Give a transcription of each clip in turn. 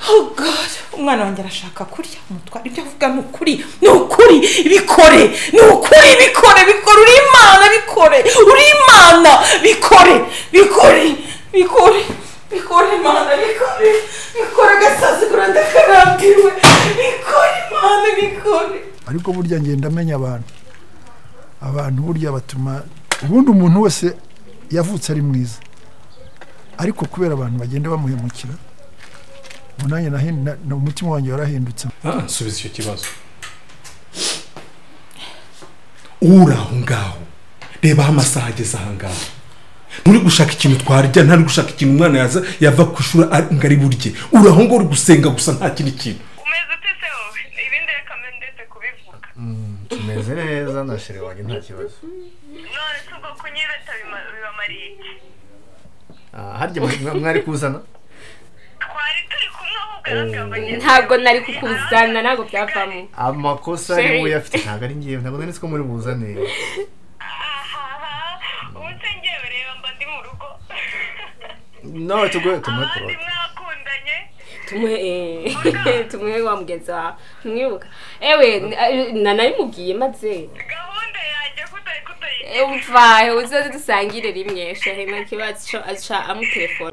Oh God, umwana wanjye arashaka kurya umutwara ibyo avuga ni ukuri, ni ukuri, bikore, ni ukuri, bikore, bikore, uri Imana, bikore, uri Imana, bikore, bikore, bikore, bikore Imana, bikore, bikore agasazigura ndakarambiwe, bikore Imana, bikore. Ariko burya ngenda amenya abantu, abantu burya batuma ubundi umuntu wese yavutse ari mwiza, ariko kubera abantu bagenda bamuhemukira munanye na umutima wanjye warahindutse. Nsubiza icyo kibazo. Uri aho ngaho, reba amasaha ageze aha ngaho, nturi gushaka ikintu twarya, ntari gushaka ikintu umwana yaza yava ku ishuri ngo ari burye. Uri aho ngaho uri gusenga gusa nta kindi kintu. Umeze ute se wowe? Ibindi reka ndetse kubivuga. Tumeze neza na chérie wanjye nta kibazo. None se ubwo kunyibeta bibamariye iki? Harya mwari kuzana? Ntabwo nari kukuzana, ntabwo byavamo. Amakosa ni we afite, ntabwo ari ngiye, ntabwo nari ko muri buzane. Ubuse ngiye reba mba ndi mu rugo. No tugoye tumuhe prote. Tumuhe tumuhe wa mugenzi wawe ntimwibuka. Ewe nanabimubwiye maze gahunda yanjye kutayikutayi. Umva uzoze dusangire rimwe shehe nta kibazo aca amutelefone.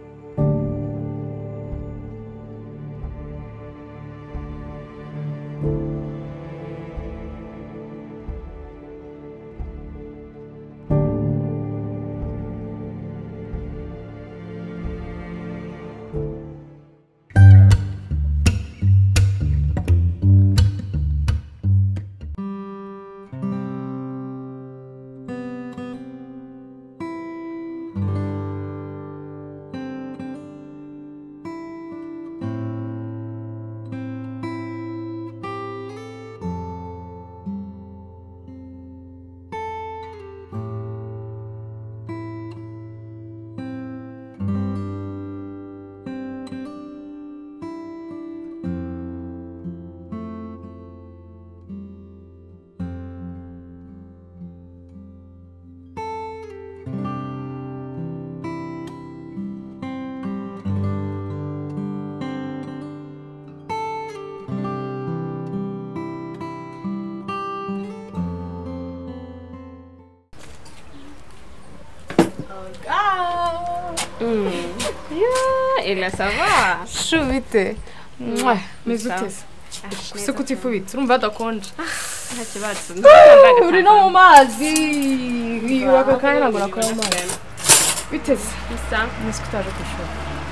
Yeah, Ella, ça va? Chou bite. Meze ute se? Ese kutifubitse urumva adakonje? Nta kibazo. Uri no mu mazi. Aka kanya ntabwo nakora mu mazi. Bite se? Isa. Mwese kutaje ku ishuri.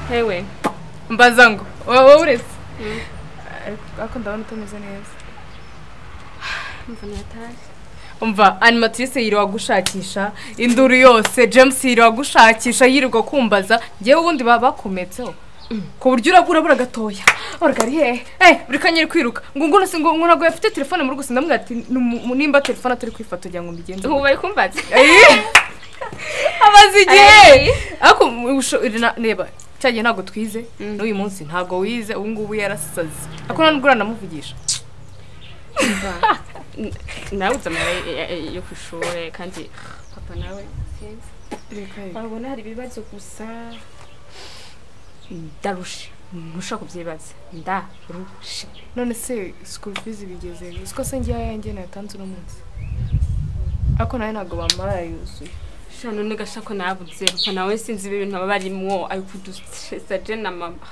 Hewe. Mbaza ngo wowe uretse. Ariko ndabona utameze neza. Mva nataje. Umva animatrice yirirwa gushakisha induru yose, James yirirwa gushakisha, yirirwa kumbaza ngewe ubundi bakometseho ku buryo urabura gatoya. Orga ari hehe? Buri kanya ari kwiruka ngo ngo ngo ntabwo yafite telefone mu rugo, ndamubwira ati nimba telefone atari kwifata kugira ngo mbigenze. Ubu bari kumbaza. Amaze igihe. Ariko reba cyagiye ntabwo twize n'uyu munsi ntabwo wize, ubu ngubu yarasaze. Ariko nta nubwo uranamuvugisha. Nabuze amahera yo ku ishuri kandi papa nawe sinzi. Urabona hari ibibazo gusa. Ndarushe, ntushaka kubyibaza. Ndarushe. None se school fees bigeze? Uziko se ngiye ayanjye natanze uno munsi. Ariko nawe ntabwo bamara yuzuye. Sha none gashako nabuze papa nawe sinzi ibintu baba barimwo ari kudustressa je na mama.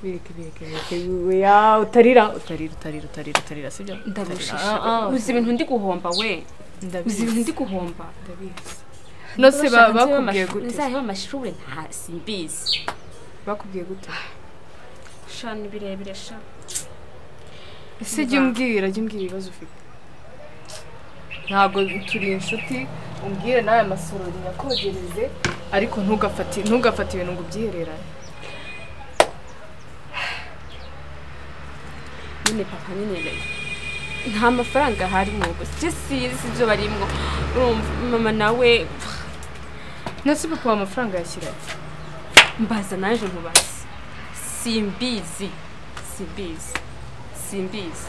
Bireke bireke bireke ya utarira utarira utarira utarira utarira sibyo? Ndarushe. Uzi ibintu ndi guhomba we. Uzi ibintu ndi guhomba. Ndabizi. No se bakubwiye gute? Nzaheba amashuri nta simbizi. Bakubwiye gute? Sha ni birebire sha. Ese jya umbwira ibibazo ufite. Ntabwo turi inshuti, umbwire nawe amasorori nyakogereze, ariko ntugafate ibintu ngo ubyihererane. Nyine papa nyine nta mafaranga ahari mu rugo, sinzi ibyo barimwo. Urumva mama nawe nasi papa amafaranga yashyira mbaza naje nkubaza. Simbizi simbizi simbizi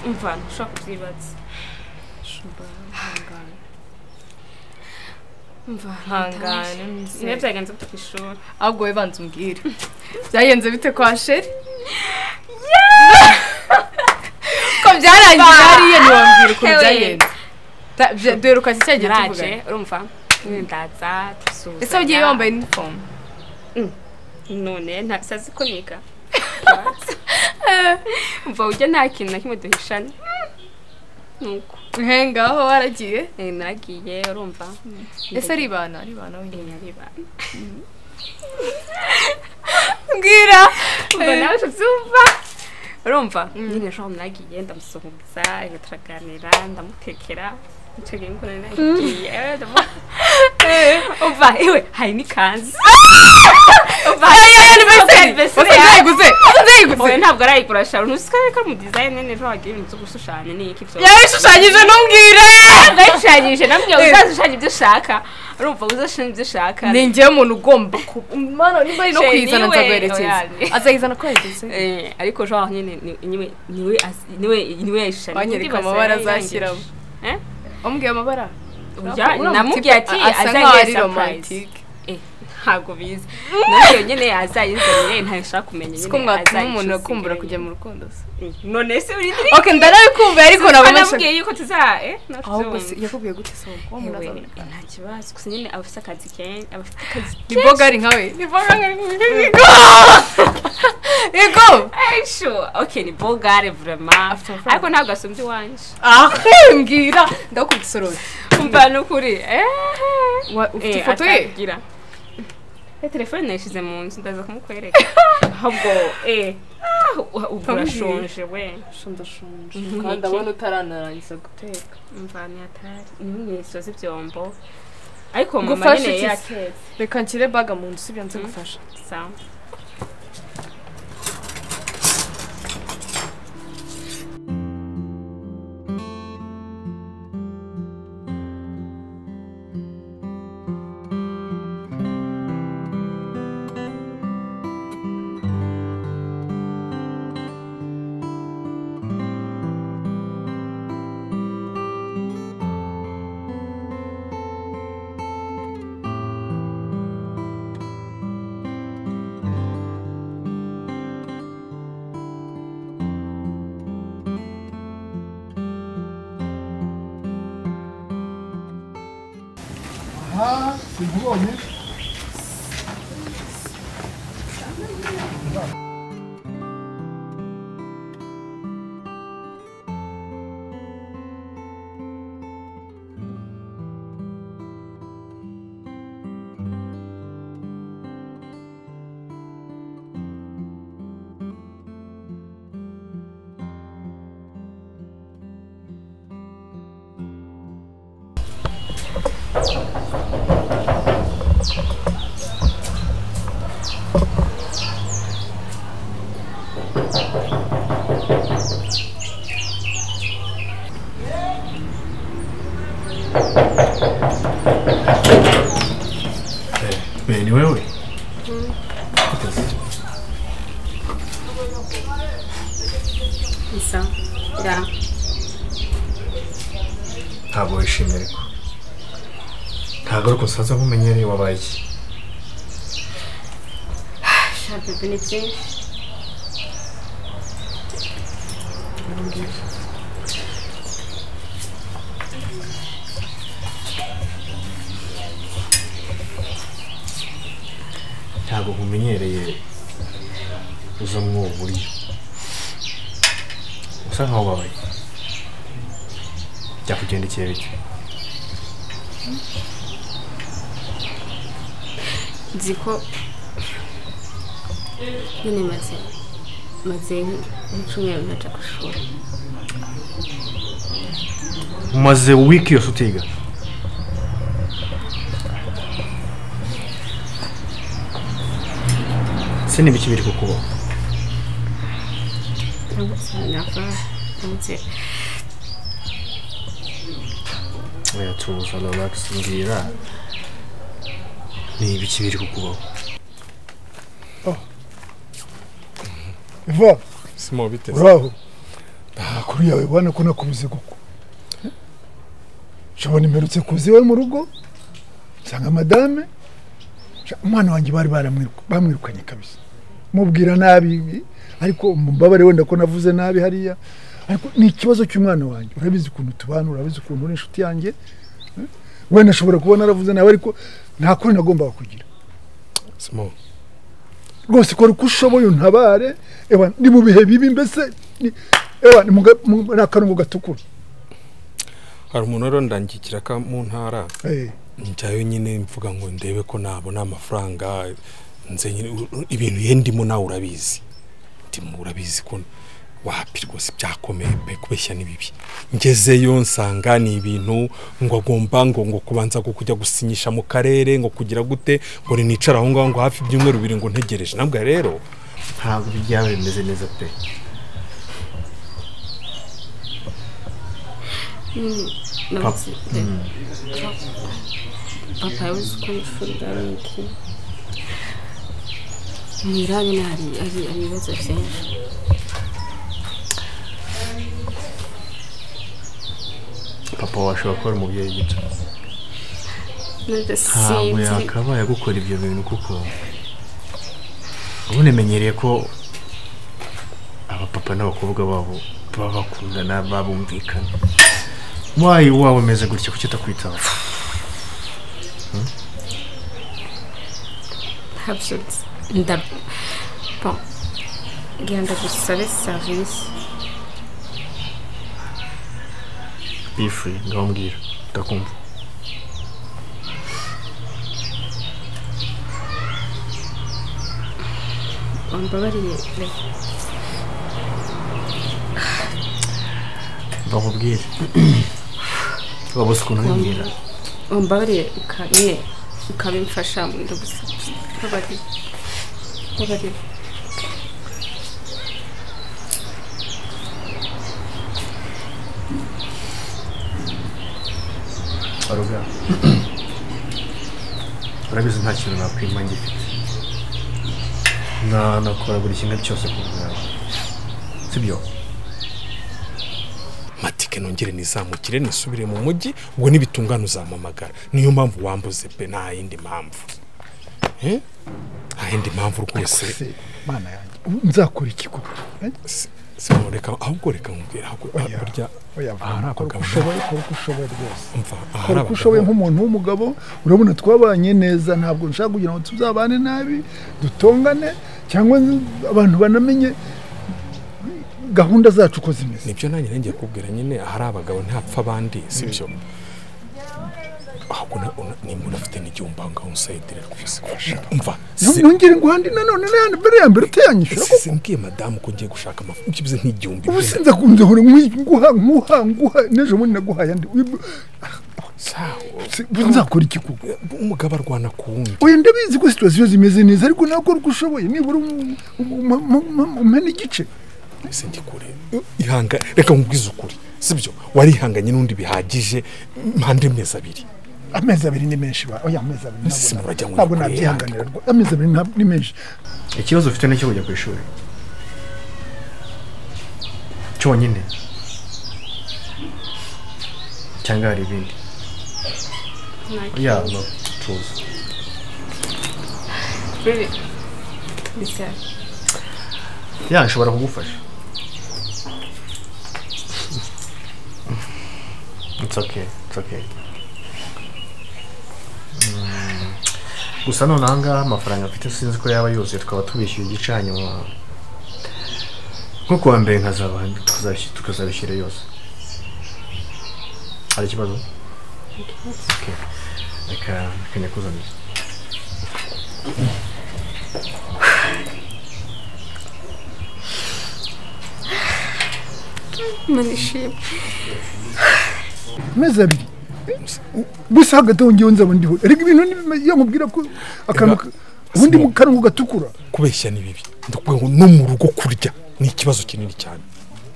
umva ntushobora kubyibaza. Mva hangane niba byagenze bite ku ishuri ahubwo we banza umbwire byagenze bite kwa sheri ko byarangiye hariya ntiwambwira ukuntu byagenze duheruka cyagiye tuvugana urumva ndaza dusuhuza ese ugiye wambaye uniform none ntasazi ko niga mva ujya nta kintu na kimwe duhishana nuko ngaho waragiye naragiye urumva ese aribana wenyine aribana mbwira umva nawe ubyumva urumva nyine ejo naragiye ndamusuhuza turaganira ndamutekera icyo gihe ngo naragiye umva iwe hari n'ikanzu umva oya ntabwo arayigura sharu ntusika ko mu design nene ejo wagira ibintu byo gushushanya ni iki byo yabishushanyije ntumbwire ndabishushanyije nambwiye uzashushanya ibyo ushaka urumva uzashushanya ibyo ushaka ni njyewe umuntu ugomba mana nimba ari no kuyizana nzaguherekeza azayizana ko yageze ariko ejo nyine niwe yayishushanya wanyereka amabara azashyiramo umbwiye amabara namubwiye ati azajya romantique ntabwo bizi nayo nyine azayizanire ntashaka kumenya nyine siko mwatuma umuntu akumbura kujya mu rukundo se none se uri okay ndanabikumva ariko nabwo namubwiye yuko tuza ahubwo se yakubwiye gute se ubwo nta kibazo gusa nyine abafite akazi kenshi abafite akazi ni bogari nkawe ni bogari yego esho okay ni bogari vraiment ariko ntabwo asumbye iwanje ah mbwira ndakubita isorori umva nukuri ufite ifoto ye telefone nayishyize mu nzu ndaza kumukwereka ahubwo ubwo urashonje we ndashonje kandi ndabona utaranarangiza guteka mva ni atari ni soza ibyombo ariko mama nyine yatetse reka nshyire baga mu nzu sibyo nze gufasha sawa Sinkubonye Ni wewe? Isa, da. Ntabwo wishimye ariko. Ntabwo ariko nsanzwe nkumenyereye wabaye iki? Sha bebe ni byinshi. Ntabwo nkumenyereye uza mw'ubu buryo usa nkaho ubabaye byakugendekeye bityo nzi ko nyine maze nk'icyumweru ntaja ku ishuri umaze wiki yose utiga se ni ibiki biri kukubaho oya tuza relax mbwira ni ibiki biri kukubaho Iva Simo biteze uraho amakuru yawe bwana ko nakubuze kuko nshobora imperutse kuza iwawe mu rugo Nsanga madame umwana wanjye bari bamwirukanye kabisa. Mubwira nabi ariko mbabare wenda ko navuze nabi hariya, ariko ni ikibazo cy'umwana wanjye. Urabizi ukuntu tubana, urabizi ukuntu uri inshuti yanjye. Wenda ashobora kuba naravuze nawe ariko nta kuri nagombaga kugira. Simon rwose kora uko ushoboye untabare, ewa ni mu bihe bibi mbese, ewa ni akarongo gatukura. Hari umuntu rero ndangikira ka mu ntara njyayo nyine mvuga ngo ndebe ko nabona amafaranga nze nyine ibintu yendimo nawe urabizi. Ndimo urabizi ko wapi rwose byakomeye pe, kubeshya ni bibi. Ngezeyo nsanga ni ibintu ngo agomba ngo kubanza kujya gusinyisha mu karere ngo kugira gute ngo nicara aho ngaho ngo hafi byumweru bibiri ngo ntegereje. Nabwo rero ntabwo byaba bimeze neza pe. Papa yabuze uko yifurira iki mwiranye hari ibibazo byinshi. Papa washobora kuba umubyeyi gito ntabwo yakabaye gukora ibyo bintu kuko ubundi menyereye ko abapapa n'abakobwa babo baba bakundana babumvikana. Wayi wawe umeze gutya kuki utakwitaho? Bon, ngenda gusabe service. Be free, ngaho mbwira ndakumva. Wambabariye ndakubwira wabuze ukuntu ubimbwira. Wambabariye nyine ukabimfasha ndagusabye. Mbabarira. Mbabarira. Aruga urabizi nta kintu nakwima ngifite, nakora buri kimwe cyose ku bwawe, sibyo? Matike nongere nizamukire nisubire mu mujyi, ubwo nibitungana uzampamagara. Niyo mpamvu wambuze pe, nta yindi mpamvu. Nta yindi mpamvu rwose. Mana yanjye nzakora iki koko? Reka ahubwo reka nkubwira burya kora uko ushoboye rwose, kora uko ushoboye nk'umuntu w'umugabo. Urabona twabanye neza, ntabwo nshaka kugira ngo tuzabane nabi dutongane cyangwa abantu banamenye gahunda zacu uko zimeze. Nibyo nanjye ngiye kubwira nyine, ahari abagabo ntapfa abandi, sibyo? Ahubwo nimba unafite n'igihumbi aho ngaho unsayidire rwose. Umva nongere nguhandi nanone n'ayandi mbere ya mbere utayanyishyura koko. Simbwiye madamu ko ngiye gushaka amafaranga byibuze nk'igihumbi. Ubu sinza kunze hore nguha nguha nguha n'ejo bundi naguhaye andi. Nzakora iki koko? Umugabo arwana ku wundi. Oya ndabizi ko situation zimeze neza ariko ntabwo uko ushoboye nibura umpe n'igice. Ese ngikure ihanga, reka nkubwize ukuri, sibyo? Warihanganye n'undi bihagije mpande amezi abiri. Amezi abiri ni menshi ba. Oya amezi abiri ntabwo nabyihanganira. Amezi abiri ni menshi. Ikibazo ufite ni cyo kujya ku ishuri cyonyine cyangwa hari ibindi? Oya no tuzi. Ya nshobora kugufasha. It's okay, it's okay. Gusa none aha ngaha amafaranga mfite sinzi ko yaba yuzuye, tukaba tubishyuye igice hanyuma nko kuwa mbere tukazabishyura yose. Hari ikibazo? Okay. Reka nyakuzanire. Manishimwe. Amezi abiri gusa hagati aho ngewe nzaba ndiho. Erega ibintu iyo nkubwira ko akantu ubundi mu kanwa gatukura. Kubeshya ni bibi. Ndakubwira ngo no mu rugo kurya ni ikibazo kinini cyane.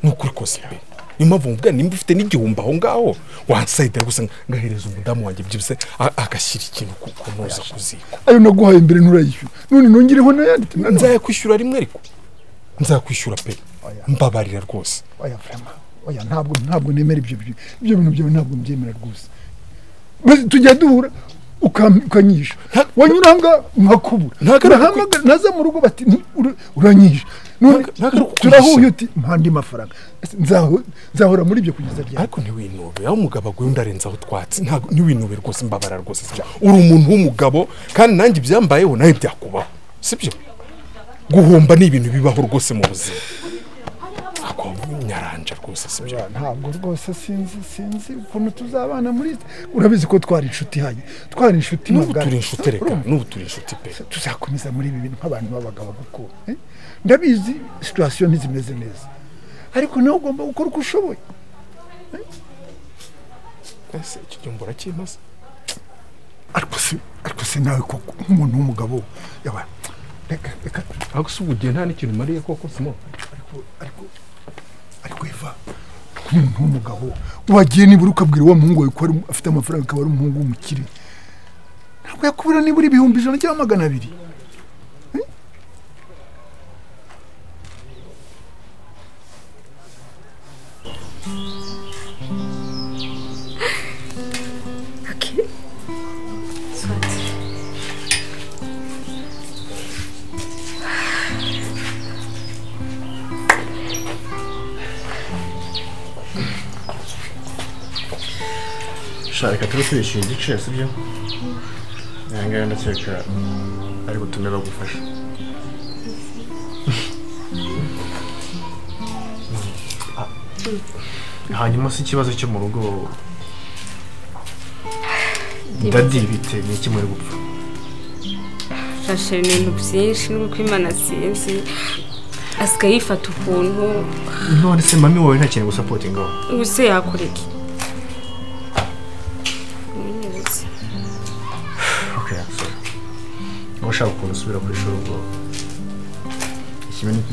Ni ukuri kose pe. Niyo mpamvu nkubwira nimba ufite n'igihumbi aho ngaho wansayidira gusa ngahereza umudamu wanjye byibuse agashyira ikintu ku ntuza ku ziko. Ayo naguhaye mbere nturayishyura none nongereho n'ayandi. Nzayakwishyura rimwe ariko nzakwishyura pe. Mbabarira rwose. Oya vraiment. Oya ntabwo nemera ibyo bintu byawe, ntabwo mbyemera rwose. Tujya duhura Ukanyisha wanyuranga nkakubura ntahamagara naza mu rugo bati uranyisha none turahuye uti mpandi mafaranga nzahora muri ibyo kugeza ryari? Ariko ntiwinube aho umugabo aguye undarenzaho twatsi, ntabwo ntiwinube rwose, mbabara rwose. Uri umuntu w'umugabo kandi nanjye ibyambayeho nawe byakubaho, sibyo? Guhomba ni ibintu bibaho rwose mu buzima. Ako nyaranja rwose, sibyo? Ntabwo rwose sinzi ukuntu tuzabana muri, urabizi ko twari inshuti hanye, twari inshuti magana. N'ubu turi inshuti, reka n'ubu turi inshuti pe. Tuzakomeza muri ibi bintu nk'abantu b'abagabo kuko ndabizi situation ntizimeze neza, ariko nawe ugomba gukora uko ushoboye. Ese iki gihombo urakimaze? Ariko se nawe koko nk'umuntu w'umugabo yaba reka ariko se ubugiye nta n'ikintu mariye koko Simo? Ariko Eva, nk'umuntu w'umugabo wagiye nibura ukabwira wa muhungu wawe ko afite amafaranga akaba ari umuhungu w'umukire, ntabwo yakubura nibura 100,000 cyangwa 200. Okay. Swat. Reka tube tubishyuye igice, sibyo? Aya ngaya ndakeka ari butume bagufasha. Hanyuma se ikibazo cyo mu rugo dadi bite, ni iki muri gupfa? Fashe ibintu byinshi n'uko Imana sinzi asigaye yifata ukuntu. None se mami wawe nta kintu gusapotingaho? Ubu se yakora iki? Okay, sorry. Ushaka ukuntu usubira ku ishuri ubwo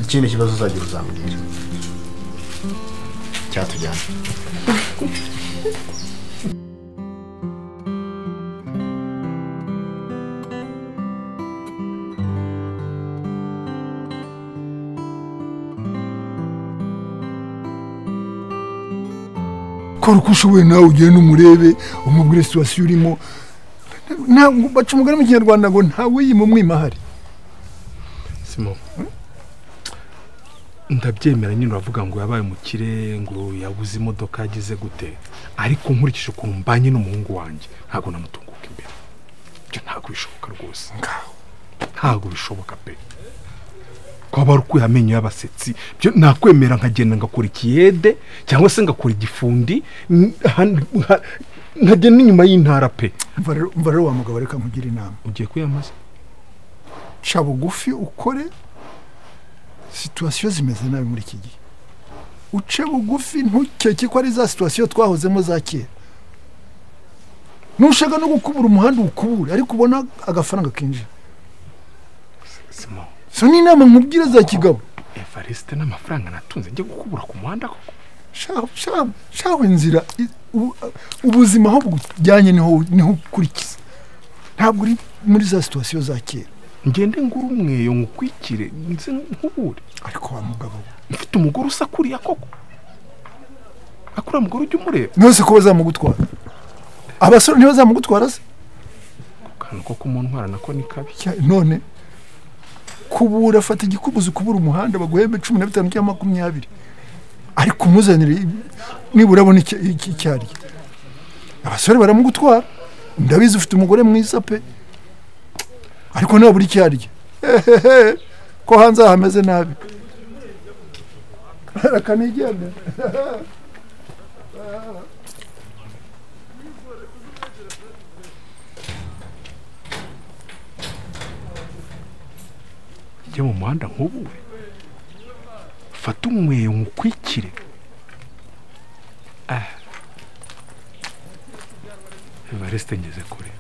ikindi kibazo uzagira uzambwira cyatujyana. Kora uko ushoboye nawe ugende umurebe umubwire situation urimo. Ntabwo baca umugani mu Kinyarwanda ngo ntawe yima umwima ahari. Simo, ndabyemera nyine uravuga ngo yabaye umukire ngo yabuze imodoka yagize gute, ariko nkurikije ukuntu mbanye n'umuhungu wanjye ntabwo namutunguka imbere. Ibyo ntabwo bishoboka rwose, ntabwo bishoboka pe. Kwaba ari ukuye amenyo y'abasetsi, byo nakwemera nkagenda ngakora ikiyede cyangwa se ngakora igifundi nkagenda inyuma y'intara pe. Umva rero wa mugabo, reka nkugire inama. Ugiye kwiyamaza? Ca bugufi ukore, situation zimeze nabi muri iki gihe. Uce bugufi ntukeke ko ari za situation twahozemo za kera. Nushaka no gukubura umuhanda ukubure, ariko ubona agafaranga kinjira. Simo, so ni inama nkubwira za kigabo. Evariste n'amafaranga natunze njye gukubura ku muhanda koko? Shaho inzira ubuzima aho bujyanye niho ukurikiza, ntabwo uri muri za situation za kera. Ngende ngura umweyo ngukwikire nze nkubure. Ariko wa mugabo mfite umugore usa kuriya koko? Akura mugore ujya umureba nose ko bazamugutwara? Abasore ntibazamugutwara se? Kantu ko kumuntwara nako ni kabi. None kubura, fata igikubuzo kubura umuhanda baguhembe 15 cyangwa 20, ariko umuzanire nibura abona icyo arya. Abasore baramugutwara, ndabizi ufite umugore mwiza pe, ariko nabura icyo arya. Ko hanze hameze nabi. Reka nigende. Njye mu muhanda nk'ubu fata umweyo nkukwikire. Evariste ngeze kure.